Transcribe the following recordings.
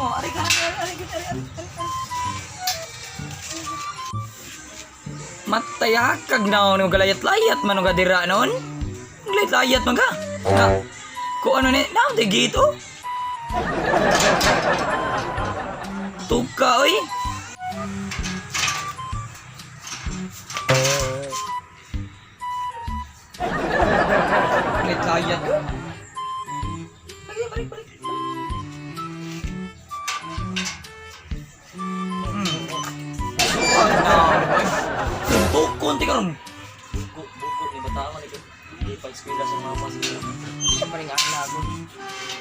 Oh, ari ka, ari, ari, ari, ari, ari, ari. Matayakag na ako galayat-layat man og dira noon. Galayat-layat man ka. Na, ko ano ni, naon tay gate oh. Tuka oy. Galayat-layat ka. Balik, balik, balik. Tuka na. Tukon ti karon. Buko, buko ni bata man ni di pa eskwela sa mama siguro. Sa paring ana ko.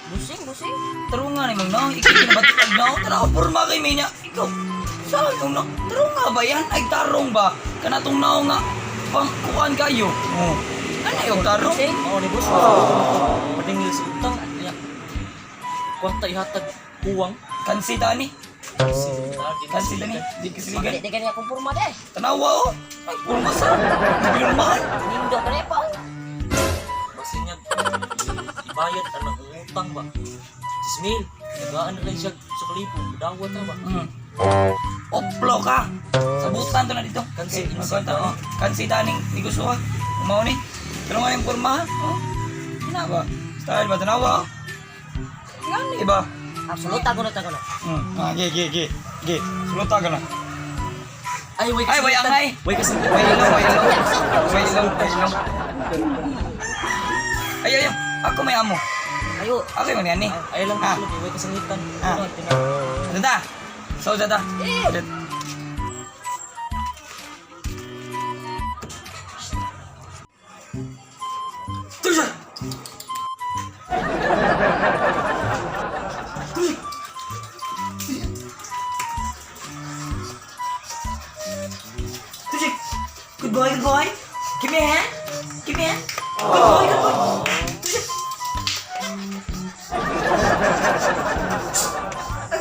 Busing, busing. Tarunga ni mong naong, ikaw kinabatikag naong, tara porma kay Minya. Ikaw, saan mong naong? Tarunga ba yan? Ay, tarong ba? Kanatong naong nga, pang kuan kayo. Oh. Ano yung tarong? Busing. Mao ni boss. Padingil sa utang niya. Kwarta ihatag kuwang. Kansi tani. Kasi Kansi tani. Di kasiligan. Di gani akong porma de. Tanawa oh. Ay, porma sa. Nagpinurmahan. Nindo ka na pa. Basin niya ibayad ang utang ba. 10,000. Nagaan na lang siya sa kalibo. Dawat na ba. Oplo ka. Sabutan to na dito. Kansi, Okay, magkwenta, oh. Kansi taning negosyo ka. Umaw ni. Tarunga yung porma ha. Oh. Ano ba? Style ba? Tanawa oh. Ngani ba? Absoluta ko na ta ko na. Ah, ge, ge, ge. Ge, sulota ka na. Ay, way Ay, way angay. Way kasingitan. Way ilong, way ilong. Way ilong, way ilong. Ay, ay, ay. Ako may amo. Ayo. Ako yung ni. Ay lang Ah. ah. Way kasingitan. Ah. Ano ta? So, ta. Eh. Tuja! Tuja! Good boy, good boy. Give me a hand. Give me a hand. Good boy, good boy. Tuja!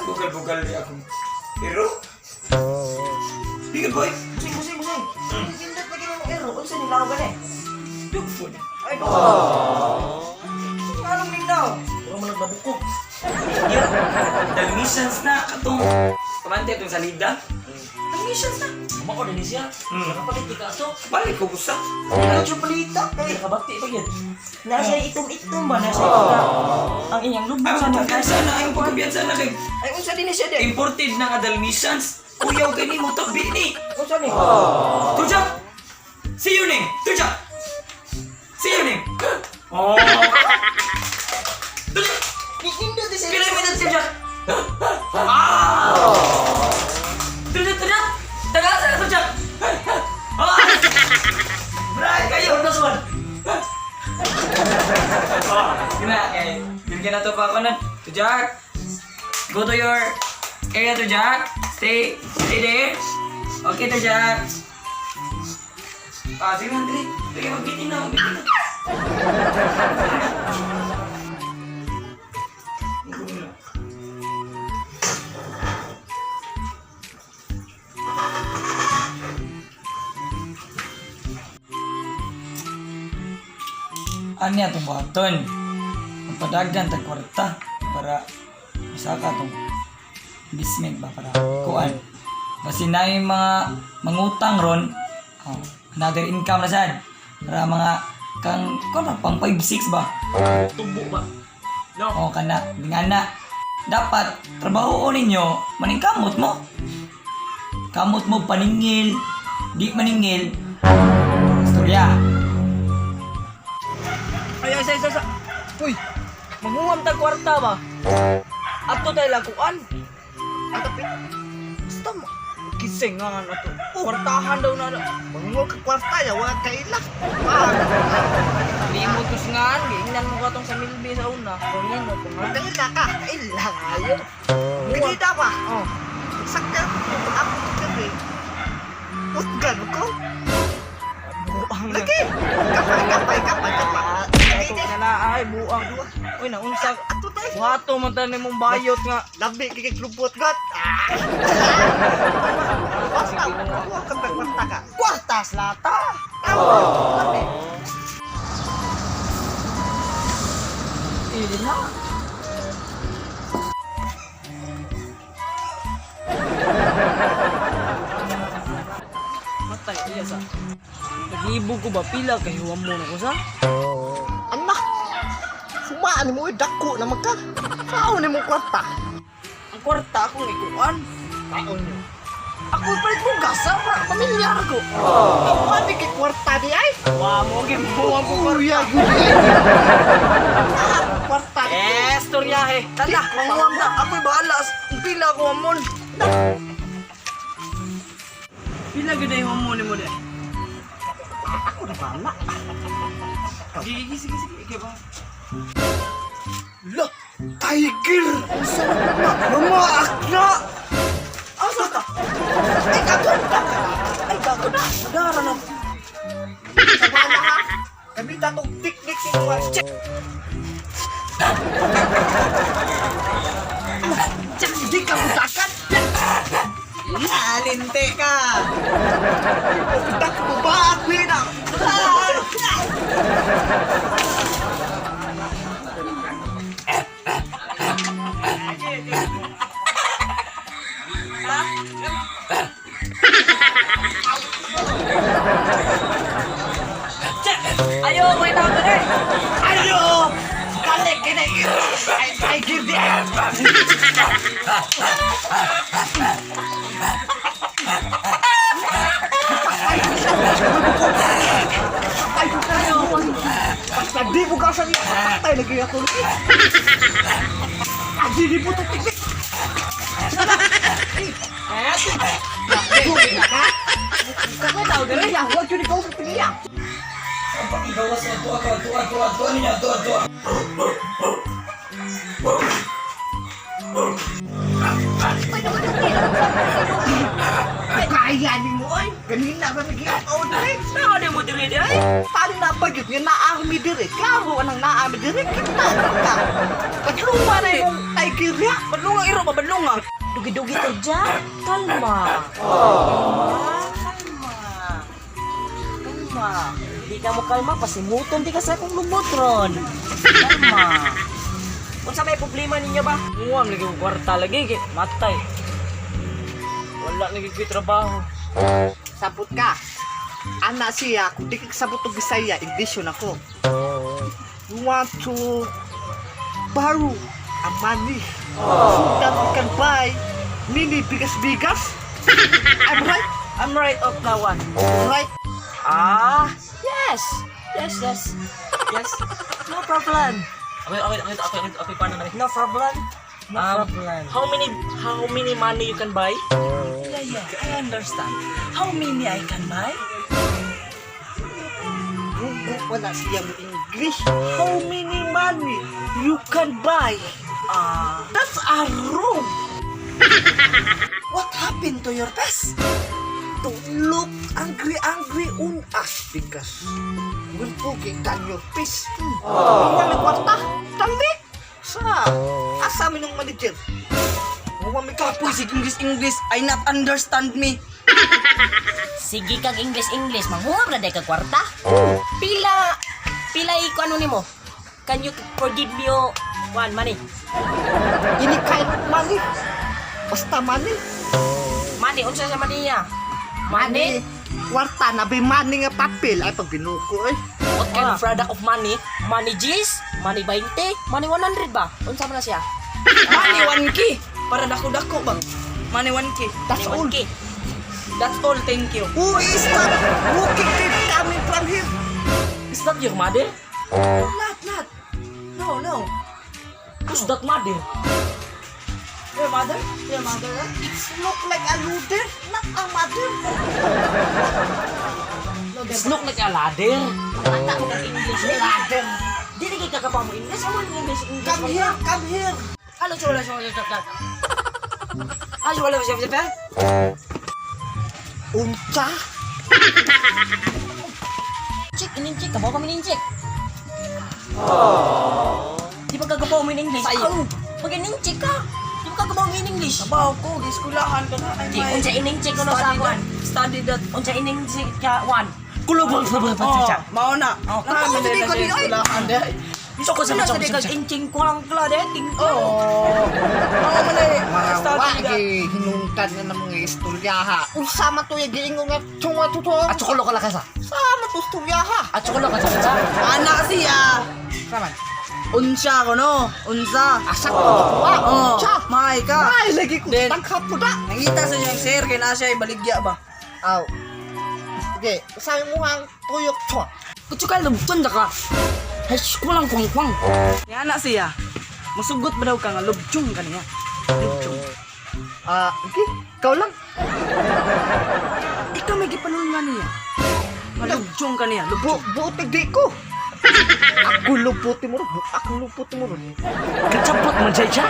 Bugal-bugal di ako. Pero, be good boy. Busing, busing, busing. Nindot lagi mo ero. Unsa ni law gani? Dog food. Ay, do. Anong nindaw? Puro man nagbabukog. Dalmatians na katong kamante itong salida. Dalmatians na. Mama ko din siya. Nakapalit di ka ato. Balik ko gusa. Medyo palita kay Nakabakti pa yan. nasa itom-itom ba nasa ika ang iyang lubong Ay, sa pagkumpiyansa na. Ay, pagkumpiyansa na kay Ay unsa din ni siya di? imported na nga Dalmatians. Kuyaw kay ni mo tabi ni. Unsa ni? Turjak! See you name! Turjak! See you name! Oh! Turjak! Nindot di siya. Pila mo ito, Turjak! Ah! Turjak, Turjak! Taga, taga, Turjak! Ah! Brad, kayo! Plus one. Oh, yun na, eh, binigyan na to pa ako nun. Turjak! Go to your area, Turjak. Stay, stay there. Okay, Turjak. Ah, sige na, dali. Sige, magbitin na, magbitin na. Ano itong buhaton? Magpadagdan tag kwarta para misaka tong investment ba para kuan. Basi na yung mga mangutang ron, oh, another income na sad. Para mga kang kuan ba pang 5-6 ba? Tubo ba? No. O kana, di nga na. Dapat trabaho ninyo, maningkamot mo. Kamot mo paningil, di maningil. Istorya. Ay ay sa sa. Uy. Manguwam tag kwarta ba? Ato tayo lakuan. Basta mo. Kising nga na to. Kwartahan daw na. Manguha ka kwarta ya, wala kaila. Ah, Limutos nga, giingnan mo ka tong sa milbi sa una. Kung mo ko nga. kaila ka, kaila ayo. Kanina ba? Oh. Sakta ako kami. Utgan ko. Buang na. Lagi. Kapay, kapay, kapay, kapay. Ato na na ay buang. Uy naunsa. Ato tayo. Wato man tayo mong bayot nga. Labi kay klubot got. Ah. Basta, kuha ka ba kwarta ka? Kwartas lata. Labi. Ili na. Matay, iya sa. Naglibog ko ba pila kay huwam mo na ko sa? Anak! Sumaan mo, eh, dako naman ka. Sao ni mo kwarta? Ang kwarta akong ikuan. Taon niyo. Ako palit mo gasa para pamilyar ko. Awan ni kay kwarta di ay. Wa mo gyud mo ang kwarta. Kuya, gud. Ah, kwarta di. Eh, storyahe. Tala, manguwam na. Ako'y bahala. Ang pila ko amon. Pila gud ay huwam mo de. Ako na bahala. Sige, sige, sige, sige. Ikaw ba? La, tiger! Ang sarap na. Mamaak na! Asa ka? Ay, gago na! Ay, gago na. Madara na. Wala ha! Gamita tong tiknik si Juan. Check! Check! Hindi ka mutakan! Alinte ka! Utak mo ba ako yun ah? Ayo, may tao na eh. Ayo! Kalik ka na Ay, tiger di! Ay, basta di mo ka sa patay lagi ako. Adi di mo to tiktik. May tao diri. Kaya, huwag yun ikaw sa tingin. Ang pakigawas na tuwa ka, tuwa, tuwa, tuwa niya, tuwa, tuwa. Kaya ni mo ay. Ganina ba nag-iakaw dire? Tao na mo diri di ay. Paano na ba yun? Nga naarmi dire. Klaro anang naarmi dire. Kita ka. Patlungan na yung tiger ya. Badlungang iro ba badlungang? Dugi-dugi to dyan. Kalma. Kalma. Kalma. Kalma. Di ka mo kalma, pasimuton di ka sa akong lumutron. Kalma. Unsa may problema ninyo ba? Muwam lagi ko kwarta lagi kay matay. Wala lagi ko trabaho. Sabot ka. Ana siya, kung di ka kasabot og Bisaya, English yun ako. You want to borrow a money so that you can buy mini bigas-bigas? I'm right? I'm right of kawan. Right? Ah, yes. Yes, yes. Yes. No problem. Ako, ako, ako, ako, ako, ako, paano na No problem. No problem. How many money you can buy? Yeah, I understand. How many I can buy? Bugo wala siya mo English. How many money you can buy? Ah, That's a room. what happened to your face? Don't look angry, angry on us because we'll forget than your face. Oh. May kwarta. Tandi. Sa, asa mi nung manager? Huwag mi Kapoy sig English English, I not understand me. Sige kag English English, manguha ra day kag kwarta. Pila pila iko ano nimo? Can you forgive me o one money? Ini kind of money. Basta money. Money unsa sa money niya? Money? Kwarta na ba money nga papel ay pag binuko eh. What kind of product of money? Money G's? Money 20? Money 100 ba? Unsa man na siya? Money 1K. Para dako-dako ba? Money 1K. That's all. Money 1K. That's all, thank you. Who is that walking thief coming from here? Is that your mother? Not, not. No, no. Who's that mother? Your mother? Your mother? eh? It's look like a loader, not a mother. It's look like a ladder. Mata mo kag English. Ladder. Dili kay kakapaw mo English. Amo ang English English. Come here, come here. Halo, wala, wala, wala. Ah, wala, wala, wala. Unsa? Check, inin check. Kabaw kami nin check. Di ba kagabaw mo in English? Sayo. Aw, pag inin check ka. Di ba kagabaw mo in English? Trabaho ko, giskulahan ka na. Ay, Di, may- unsa ining check ko na sa Study akuan? that. Study that. Unsa ining check ka one? Kulog Oh, mao na. Oh, Namin di na ko di, siya ay. eskulahan dahil. So ko sa sa kag inching ko ang kla de ting. Oh. Mao man eh. Study Warawa, that. Hinungtan na ng mga istorya ha. Unsa man to yung giingon nga tunga to to. At sukulo ka lakasa. Sama to istorya ha. At sukulo ka sa. Ana siya. Sama. Unsa ko no. Unsa. Asa ko to kuha. Oh, Unsa. maay ka. Ay, lagi ko Then- tanghap mo da. Nangita sa niyang sir kay na siya ibaligya ba. Aw. Sige, sabi mo ang tuyok to. Kutsuka lubton da ka. Hay kulang kwang kwang. Niya na siya. Musugot ba daw ka nga lubchong kaniya? Lubchong. Ah, okay. Ikaw lang. Ikaw may gipanulngan niya. Nga lubchong kaniya, Bu lubchong. buot di ko. Ako luputi mo ron. Ako luputi mo ron. Kachapot man siya siya.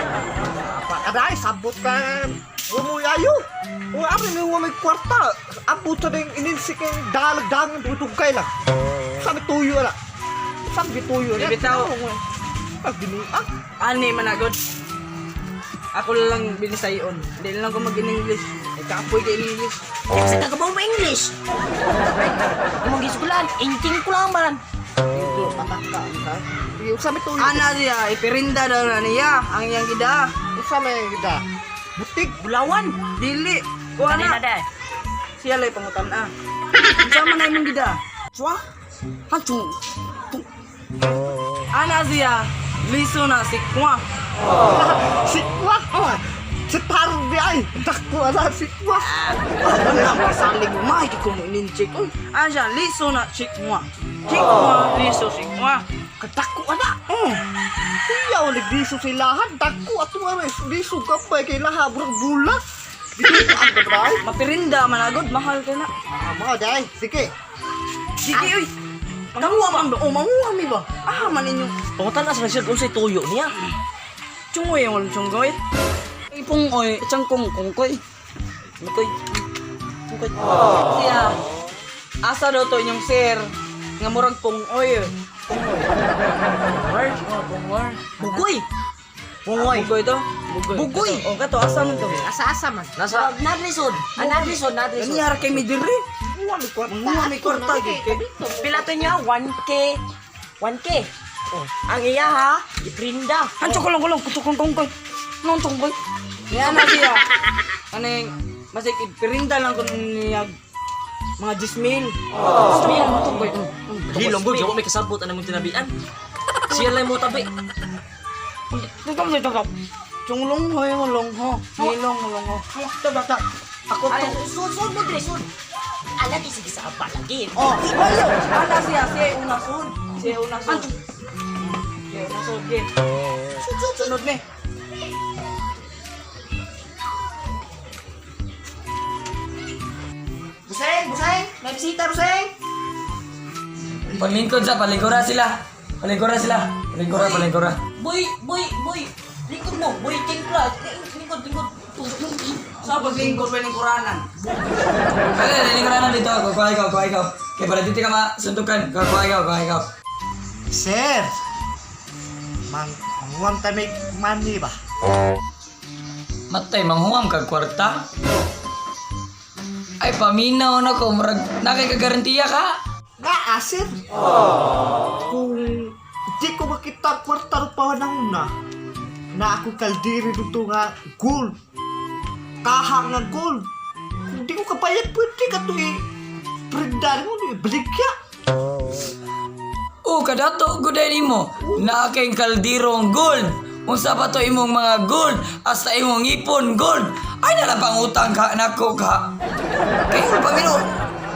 Aray, sabot ka. Umuyayo. Uy, ari may may kwarta. Abot sa ding ininsik yung dalag-dangan tutugkay lang. Sabi tuyo na. Sabi tuyo na. Di bitaw. Pag binuang. Ani managod. Ako lang binisayon. Hindi lang ko mag-in-English. Ikapoy ka in-English. Sa kagabaw mo English. Among giskulan, ingking ko lang man. Patak ka. Ha? Yung sabi tuyo. Ana siya, ipirinda daw na niya ang iyang gida. Yung sabi gida. Butig. Bulawan. Dili. Kuha Dali na na. dai. Siya lay pangutan ah. Unsa man na imong gida? Chwa? Hanchung. Ana siya, liso na si Kwa. Sikwa. Si Tarbi ay. Dako ala sikwa. Wala masalig may ko mo ininchik. Uy, ana siya, liso na si Kwa. Si Kwa, liso si Kwa. Kadako ana. Oh, Kuya, wala liso sa ilahan. Dako ato ares. Liso gabay kay laha. Burang bula. Dito ang gabay. mapirinda managod, mahal ka na. Ah, mga day. Sige. Sige, uy. Manguha man ba? Oh, manguha mi ba? Ah, man ninyo. Pangutan na sa sir unsay tuyo niya. Chungoy ang walang chunggoy. Ipong oy, tsang kong kongkoy. Nukoy. Nukoy. Siya, asa daw to inyong sir? Nga murag pungoy. Pungoy. Oh, pungoy. Bugoy. Bungoy. Bugoy to? Bugoy. Bugoy. Oh, kato, asa man to? Asa-asa man. Nasa nadlisod. Ah, nadlisod, nadlisod. Ganihar kay mi diri. Manguha may kwarta. Manguha may kwarta, gid kay. Pila to niya 1K. 1K. Oh, ang iya ha, iprinda. Hancho ko lang ko lang, kuto kong kongkoy. Non tungkoy. Niya na siya. Aning masik ipirinda lang ko niya mga 10,000. Oh. Tungkoy. Hilong gud, may kasabot anang mong tinabian. Siya lang mo tabi. Tutong tutong. Chunglong hoy mo long ho. Nilong long ho. Tabata. Ako Ay, to. sud sud mo dre sud. Ala di sige sa apa lagi. Oh, ayo. Ana siya, siya una sud. Siya una sud. Siya una sud, ge. Sunod ni. Buseng, buseng, may bisita buseng. Paglingkod sa palingkura sila. Palingkura sila. Palingkura, palingkura. Boy, boy, boy. Lingkod mo, boy tingkla. Lingkod, lingkod. Sa paglingkod palingkuranan. Ay, lingkura na dito. Kuha ikaw, kuha ikaw. Kaya para dito ka masuntukan. Kuha ikaw, kuha ikaw. Sir. Mang, manguha tayo may money ba? Matay, manghuam kag kwarta. Ay, paminaw na ko. Murag, nakikagarantiya ka. Nga, ah, sir. Kung di ko makita ang kwarta ro panahon na, na ako kaldiri dito nga gold. Kaha nga gold. Kung di ko kabayad, pwede ka to eh. Prindar mo, eh, baligya. O, kadato, guday nimo. Naa kay kaldirong gold. Unsa pa to imong mga gold? Hasta imong ipon gold. Ay, na pangutang ka nako ka. Kay paminaw.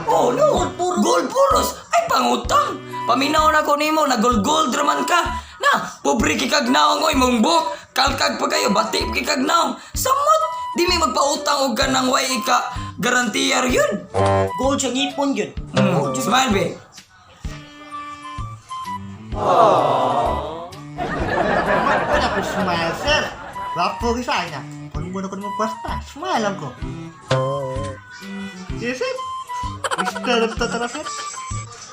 Oh, no. Gold puros. Gold puros. Ay, pangutang. Paminaw na ko nimo, na gold gold raman ka. Na, pobre kikag naong oy mong buhok. Kalkag pa kayo, bati kikag naong. Samot, di may magpautang og kanang way ika garantiyar yun. Gold siya ngipon yun. Smile, be. Wala ko smile, sir. Wapo ka sa akin, ah. Kung muna ko naman kwarta, smile lang ko. Sige, sir. Mr. Totara, sir.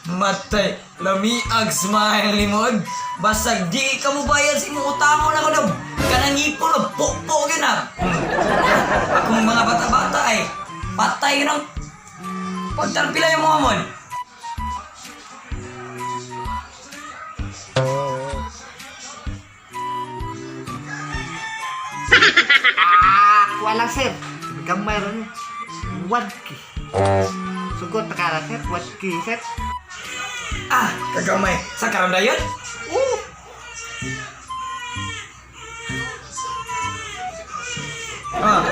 Matay, lamiag smile ni Mod. Basag di ka mo bayad sa imong utangon ako na. Kanang ipon na, pokpok yun na. Akong mga bata-bata ay, patay yun ang... Pagtarpila yung mga mon. Ah, kuha Takala, sir. Gamay ron. 1K. Sugod, takala, sir. 1K, sir. Ah, kagamay. Sa karon dayon? Oo. Ah.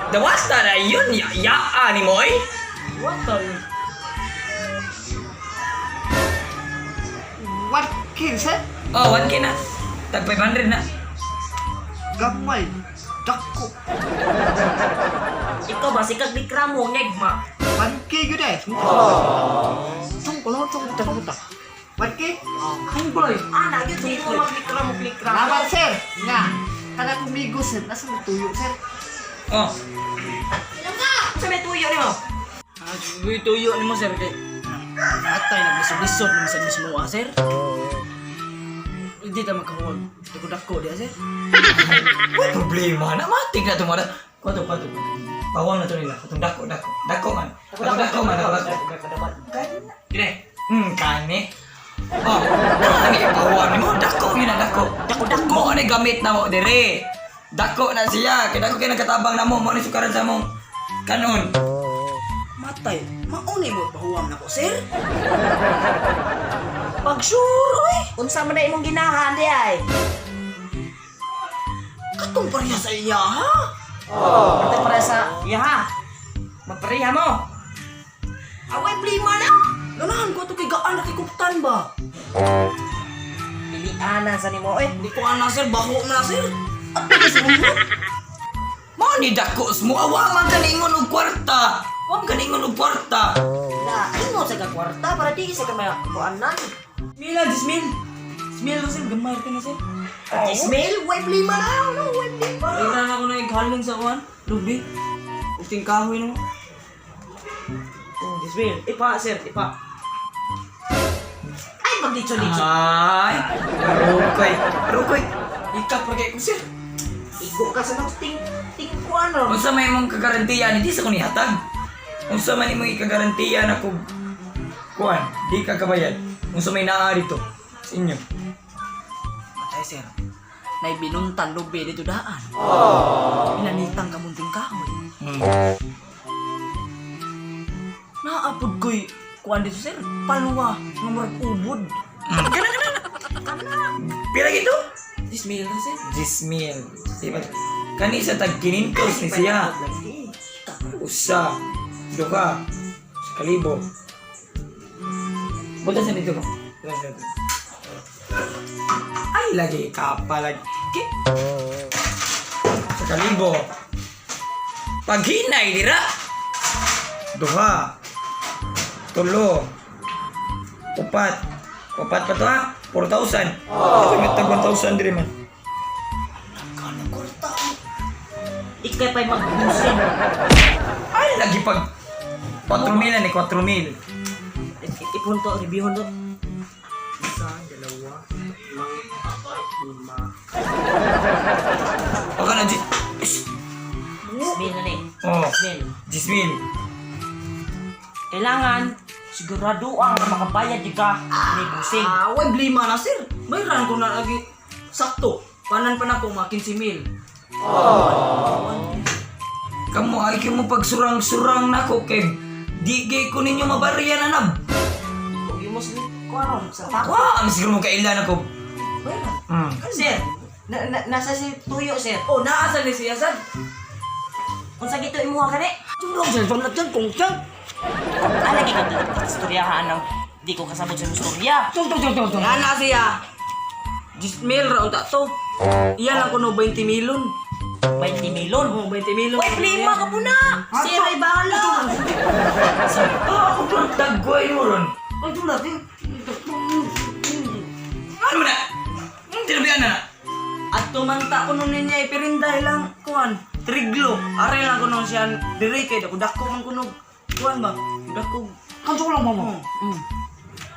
Dawasta na yun, ya yaa ni mo eh. What the? 1K, sir. Oh, 1K na. Tag 500 na. Gamay. Dako. Ikaw ba sikag likramo negma. 1K yun eh. Tungkol, tungkol, tungkol. 1K? Tungkol. Ana gyud sa imo maglikramo likramo. Laban, sir. Nga. Kada kumigo, sir. Nasa tuyo, sir. Oh, Sa may tuyo nimo. Ah, tuyo nimo sir kay. Atay naglisod-lisod naman sa mismo ah, sir. Hindi ta magkahuwag. Dako-dako di ah, sir. may problema na. Matik na tumara. Kwato, kwato. Bawang na to nila. Katong dako, dako. Dako man. Dako, dako man. Dako, dako. Kine. Kani. Oh, kani bawang nimo. Dako yun na dako. Dako, dako. Mo ni gamit na mo dire. Dako na siya. Kay dako kay nagkatabang na mo. Mo ni sukaran sa mong kanon. Matay, maunay mo pahuwam na ko, sir. Pag sure, oy. Unsa man na imong ginahan di ay? Katong pareha sa iya, ha? Ate para sa iya ha. Magpareha mo. Away blima na. Ganahan ko ito kay gaan na kay kuptan ba? Pilianan sa nimo eh. Hindi ko ana, sir. Baho man na, sir. Mo ni dako mo awa man kaningon og kwarta. Wa man kaningon og kwarta. Na ingon sa ka kwarta para di sa ka makuanan. Mila, 10,000. 10,000 sir. Gamay ka na, sir. Ismail, way blima na. No, way blima. Ay, na ako na ighalin sa kuan. Lubi. Uting kahoy na mo. Oh, Ismail, ipa sir, ipa. Ay, magditso-ditso. Ay, rukoy, rukoy. Ikap pa kay ko sir. Igo ka sa nang ting ting kuan ron. Unsa may imong kagarantiya ni di sa ko nihatag. Unsa man imong ikagarantiya na kung kuan, di ka kabayad. Unsa may naa dito sa inyo. Matay, sir. Naibinuntan lubi dito daan. Inanitang kamunting kahoy. Naapod ko'y kuan dito, sir. Palwa. Nga murag ubod. Kana kana. Kana. Pila gito? 10,000 na, sir. 10,000. Diba? Kani sa tag 500 ni siya. Usa, duha, sa kalibo. Punta sa dito ko. Punta sa dito. Ay, lagi kapa lagi. Ki. Sa kalibo. Paghinay dira. Duha. Tulo. Upat. Upat pa to ha? 4,000. Ito may tag 1,000 diri man. Ikay pa'y magbusin. Ay, lagi pag 4,000 na ni 4,000. Ipunto, reviewon to. Isa, dalawa, tatlo, apat, lima. Baka na, Ish! Ismail na ni. Oh, Ismail. 10,000. Kailangan sigurado ang makabayad di ka ni busing. Ah, way blima na, sir. Bayran ko na lagi. Sakto. Panan pa na ko, mga 15,000. Kamu ay kimo pagsurang-surang nako kay di gay ko ninyo mabarya na nab. Huwag mo sa kuan sa tako. Wa, ang siguro mo kailan ako. Bayran. Mm. Sir, na, na, nasa si Tuyo, sir. Oh, naasa ni siya, sir. Unsa gito imuha kani? Tulong, sir. Tulong, sir. Kung sir. Ah, lagi ka istoryahan ng di ko kasabot sa imong istorya. Tung, tung, tung, tung, tung. Ana siya. 10,000 ra unta to. Iyan lang kuno 20 milon. 20 milon. Oh, 20 milon. Way blima ka po na. Sir ay bahala. Sa ah, ako puro tagway mo ron. Ay, tulad eh. Ano mo na? Tinabihan na na. At tumanta ko nun niya ipirinday lang kuan. Triglo. Aray lang kuno siya dire kay dako dako man kuno. Kuan ba? Dako. Kanto ko lang, mama.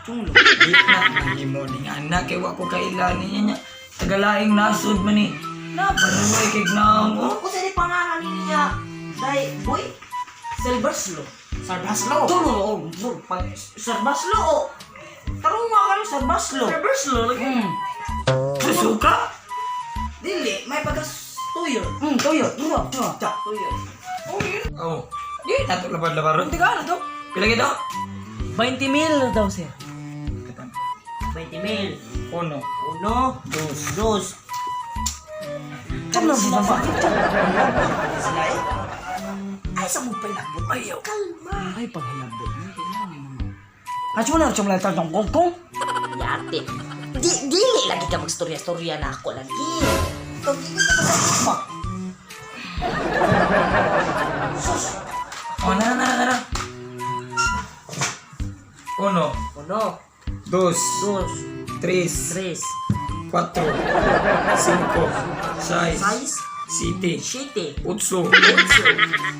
Chunglo. Di na man mo ning anak kay wa ko kailan niya niya. Tagalaing nasod man ni. Napanuay kay gnaong oh. Unsa ni pangalan ni niya? Dai boy? Silverslo. Sarbaslo. Tulo oh, oh, pag Sir Baslo o. Tarong nga kami Sir Baslo. Silverslo lagi. Susuka? Dili, may pagka 2 year. 2 year. Dua, dua, ta. 2 year. Oh. Di nato labad-labad ron. Hindi ka na to. Pila gito? 20 mil daw, sir. 20 mil. Uno, Uno, dos, dos. Chum na sila ba? Sila eh. Ay, sa mo palabot. Ayaw. Kalma. Ay, paghilabot. Acho na, chum lang tang kong kong. Yate. Di, dili lagi ka magstorya-storya na ako lagi. Ikaw, dili ka kasabot ba? Sus! Oh, nara, nara, nara. Uno, Uno, dos, dos, tres, tres, cuatro, cinco, seis, seis, siete, siete, otso,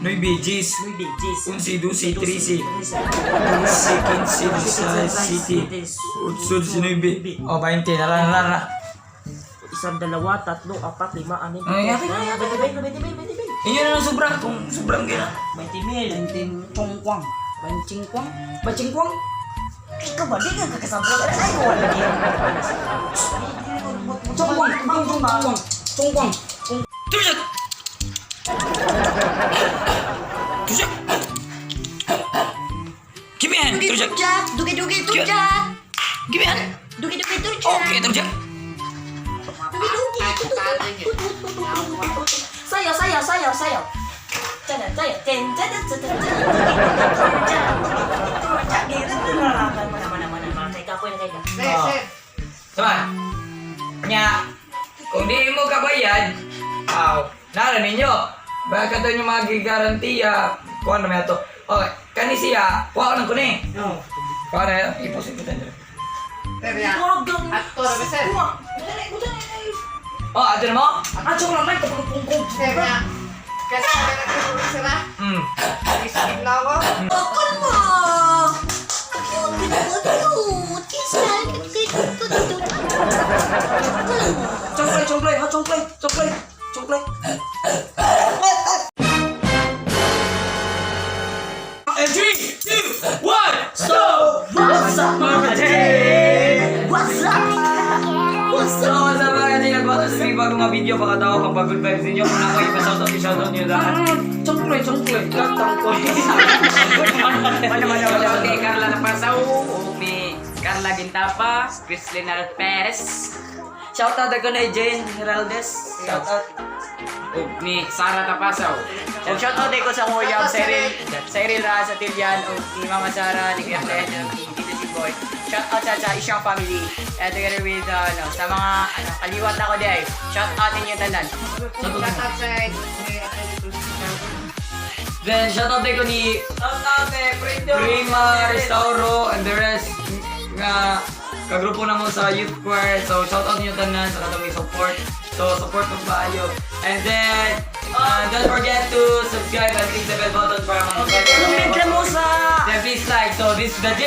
nueve, diez, nueve, diez, once, doce, trece, trece, doce, quince, dieciséis, siete, otso, diecinueve. Oh, 20. Nara, nara, nara. Isang, dalawa, tatlo, apat, lima, anim, Ay, pito, ate, ate, 20 mil, 20 mil, 20 mil. Inyo na lang sobra kung sobrang gina. 20 mil. Chong kwang. Bancing kwang. Bancing kwang. Ikaw ba, di ka kakasabot? Ay, wala lagi. Chong kwang. Chong kwang. Chong kwang. Chong kwang. Turjak! Turjak! Give me a hand, Turjak! Turjak, dugi-dugi turjak. Give me a hand! Dugi-dugi turjak. Okay, Turjak! Dugi-dugi. Sayaw, sayaw, sayaw, sayaw. Tana, sayaw. Ten, ten, ten, ten, ten, ten. Turjak, turjak. Mana, mana, mana, mana. Kay kapoy na kay ka. Sir, sir. Sama! Nya, kung di mo kabayad, aw, nara ninyo. Baka to yung mga gigarantiya, kuha na may ato. Okay, kani siya, kuha ko ng kuni. No. Kuha na, iposin ko tayo. Sir, ya. Ato na ba, sir? Oh, ato na mo? Acho lang may kapag kong kong. Sir, ya. Kasi ka nagtulog sila. Isip na ako. Oh, kalma. Ang cute, ang cute. Kiss na. Cute, cute, cute, cute. Kalma. Chong play, chong play, ha, chong play, chong play, chong play. And 3, 2, 1, stop! What's up, mga ka-J? What's up? What's So, up? what's up, mga ka-J? Nagbato sa mga bagong mga video, baka tao pang pag good vibes ninyo. Kung ako, ipa-shoutout, i-shoutout nyo lahat. Chong play, chong play. Chong play. Mana mana mana kay Carla Napasaw, ug ni Carla Gintapa, Chris Leonard Perez, Shout out ako na Jane Heraldez. Shout out. ug ni Sara Tapasaw. Og shout out ko sa kuya Cyril, Cyril Raza Tilian og ni Mama Sara, ni Kuya Glenn, og ni Tito si Boy. Shout out sa isyang family. Together with ano, sa mga ano, kaliwat ako di ay. Shout out inyo tanan. Shout out sa ni Ate Cruz. Then, shoutout din ko ni Prima, Restauro, and the rest nga kagrupo na mo sa youth choir. So, shoutout niyo tanan sa katong support. So, support mo kaayo. And then, don't forget to subscribe and click the bell button para mga Comment lang mo sa Then please like. So, this is the J.